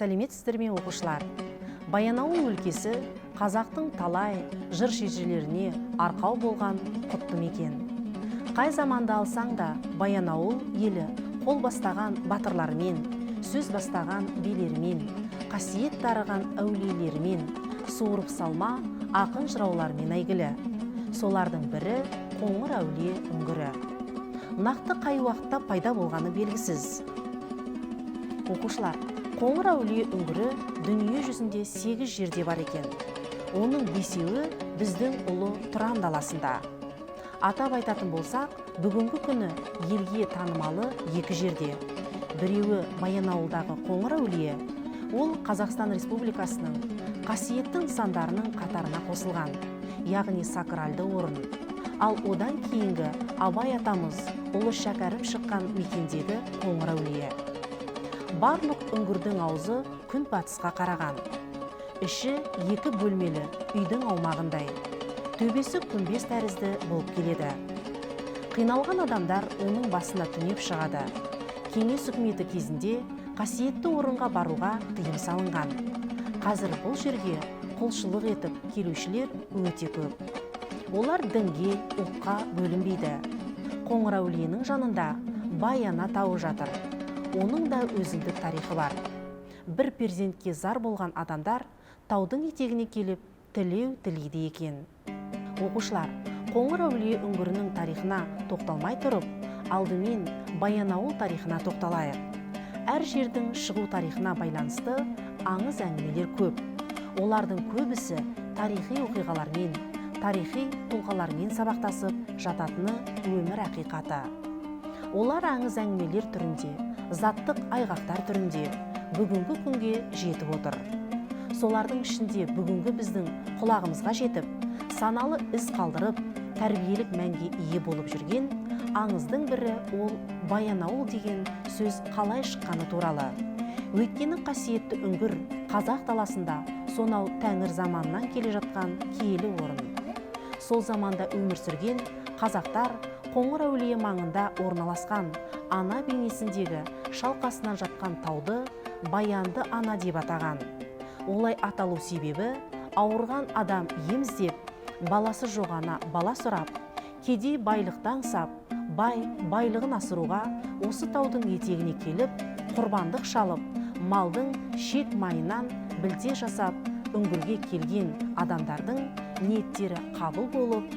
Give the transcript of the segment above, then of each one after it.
Сәлеметсіздер ме, оқушылар! Баянауыл өлкесі қазақтың талай жыр шежірелеріне арқау болған құтты мекен. Қай заманды алсаң да, Баянауыл елі қол бастаған батырларымен, сөз бастаған билерімен, қасиет дарыған әулиелерімен, суырып салма ақын жырауларымен әйгілі. Солардың бірі — Қоңыр әулие үңгірі. Нақты қай уақытта пайда болғаны белгісіз. Оқушылар, Қоңыр әулие үңгірі дүние жүзінде сегіз жерде бар екен. Оның бесеуі біздің ұлы Тұран даласында. Атап айтатын болсақ, бүгінгі күні елге танымалы екі жерде. Біреуі — Баянауылдағы Қоңыр әулие. Ол Қазақстан Республикасының қасиетті нысандарының қатарына қосылған, яғни сакральды орын. Ал одан кейінгі Абай атамыз, ұлы Шәкәрім шыққан мекендегі Қоңыр әулие. Барлық үңгірдің аузы күн батысқа қараған. Іші екі бөлмелі үйдің аумағындай. Төбесі күмбез тәрізді болып келеді. Қиналған адамдар оның басына түнеп шығады. Кеңес үкіметі кезінде қасиетті орынға баруға тыйым салынған. Қазір бұл жерге құлшылық етіп келушілер өте көп. Олар дінге, ұлтқа бөлінбейді. Қоңыр әулиенің жанында Баяна тауы жатыр. Оның да өзіндік тарихы бар. Бір перзентке зар болған адамдар таудың етегіне келіп, тілеу тілейді екен. Оқушылар, Қоңыр әулие үңгірінің тарихына тоқталмай тұрып, алдымен Баянауыл тарихына тоқталайық. Әр жердің шығу тарихына байланысты аңыз әңгімелер көп. Олардың көбісі тарихи оқиғалармен, тарихи тұлғалармен сабақтасып жататыны өмір ақиқаты. Олар аңыз әңгімелер түрінде, заттық айғақтар түрінде бүгінгі күнге жетіп отыр. Солардың ішінде бүгінгі біздің құлағымызға жетіп, саналы із қалдырып, тәрбиелік мәнге ие болып жүрген аңыздың бірі — ол Баянауыл деген сөз қалай шыққаны туралы. Өйткені қасиетті үңгір қазақ даласында сонау Тәңір заманынан келе жатқан киелі орын. Сол заманда өмір сүрген қазақтар Қоңыр әулие маңында орналасқан ана бейнесіндегі шалқасынан жатқан тауды Баянды ана деп атаған. Олай аталу себебі — ауырған адам ем іздеп, баласы жоқ ана бала сұрап, кедей байлықты аңсап, бай байлығын асыруға осы таудың етегіне келіп, құрбандық шалып, малдың шек майынан білте жасап, үңгірге келген адамдардың ниеттері қабыл болып,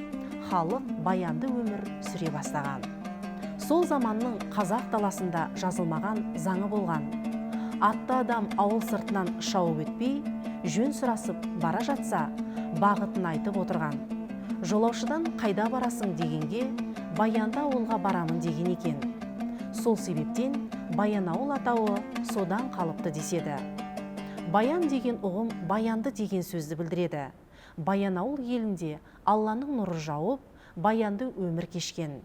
халық баянды өмір сүре бастаған. Сол заманның қазақ даласында жазылмаған заңы болған: атты адам ауыл сыртынан шауып өтпей, жөн сұрасып бара жатса, бағытын айтып отырған. Жолаушыдан «Қайда барасың?» дегенге, «Баянды ауылға барамын» деген екен. Сол себептен Баянауыл атауы содан қалыпты деседі. Баян деген ұғым баянды деген сөзді білдіреді. Баянауыл елінде Алланың нұры жауып, баянды өмір кешкен.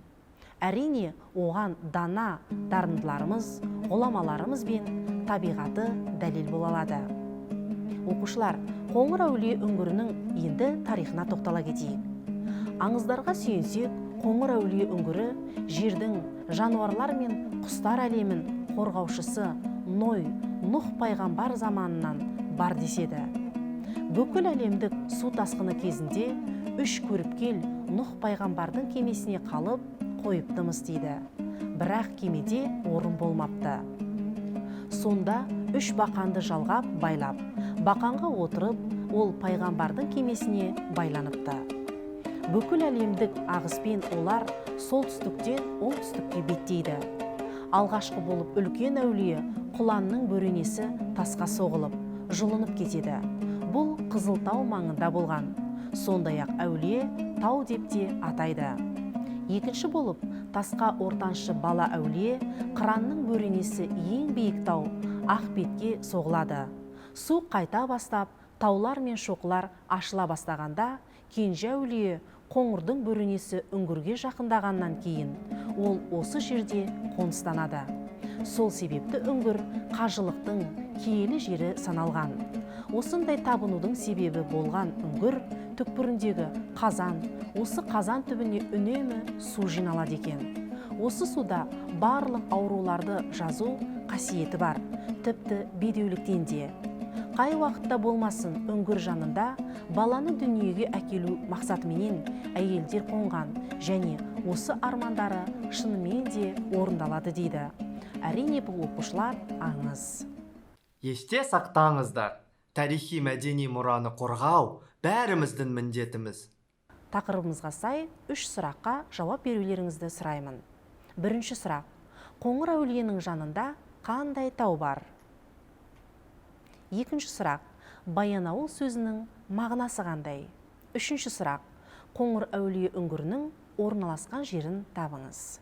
Әрине, оған дана дарындыларымыз, ғұламаларымыз бен табиғаты дәлел бола алады. Оқушылар, Қоңыр әулие үңгірінің енді тарихына тоқтала кетейік. Аңыздарға сүйенсек, Қоңыр әулие үңгірі жердің, жануарлар мен құстар әлемін қорғаушысы Ной, Нұх пайғамбар заманынан бар деседі. Бүкіл әлемдік су тасқыны кезінде үш көріпкел Нұх пайғамбардың кемесіне қалып қойыпты-мыс дейді. Бірақ кемеде орын болмапты. Сонда үш бақанды жалғап байлап, бақанға отырып, ол пайғамбардың кемесіне байланыпты. Бүкіл әлемдік ағыспен олар солтүстіктен оңтүстікке беттейді. Алғашқы болып үлкен әулие Құланның бөренесі тасқа соғылып, жұлынып кетеді. Бұл Қызылтау маңында болған. Сондай ақ әулие тау деп те атайды. Екінші болып тасқа ортаншы бала әулие Қыранның бөренесі ең биік тау Ақбетке соғылады. Су қайта бастап, таулар мен шоқылар ашыла бастағанда, кенже әулие Қоңырдың бөренесі үңгірге жақындағаннан кейін ол осы жерде қоныстанады. Сол себепті үңгір қажылықтың киелі жері саналған. Осындай табынудың себебі болған үңгір түкпіріндегі қазан. Осы қазан түбіне үнемі су жиналады екен. Осы суда барлық ауруларды жазу қасиеті бар, тіпті бедеуліктен де. Қай уақытта болмасын, үңгір жанында баланы дүниеге әкелу мақсатыменен әйелдер қонған және осы армандары шынымен де орындалады дейді. Әрине, бұл, оқушылар, аңыз. Есте сақтаңыздар, тарихи мәдени мұраны қорғау – бәріміздің міндетіміз. Тақырыбымызға сай үш сұраққа жауап берулеріңізді сұраймын. Бірінші сұрақ: Қоңыр әулиенің жанында қандай тау бар? Екінші сұрақ: Баянауыл сөзінің мағынасы қандай? Үшінші сұрақ: Қоңыр әулие үңгірінің орналасқан жерін табыңыз.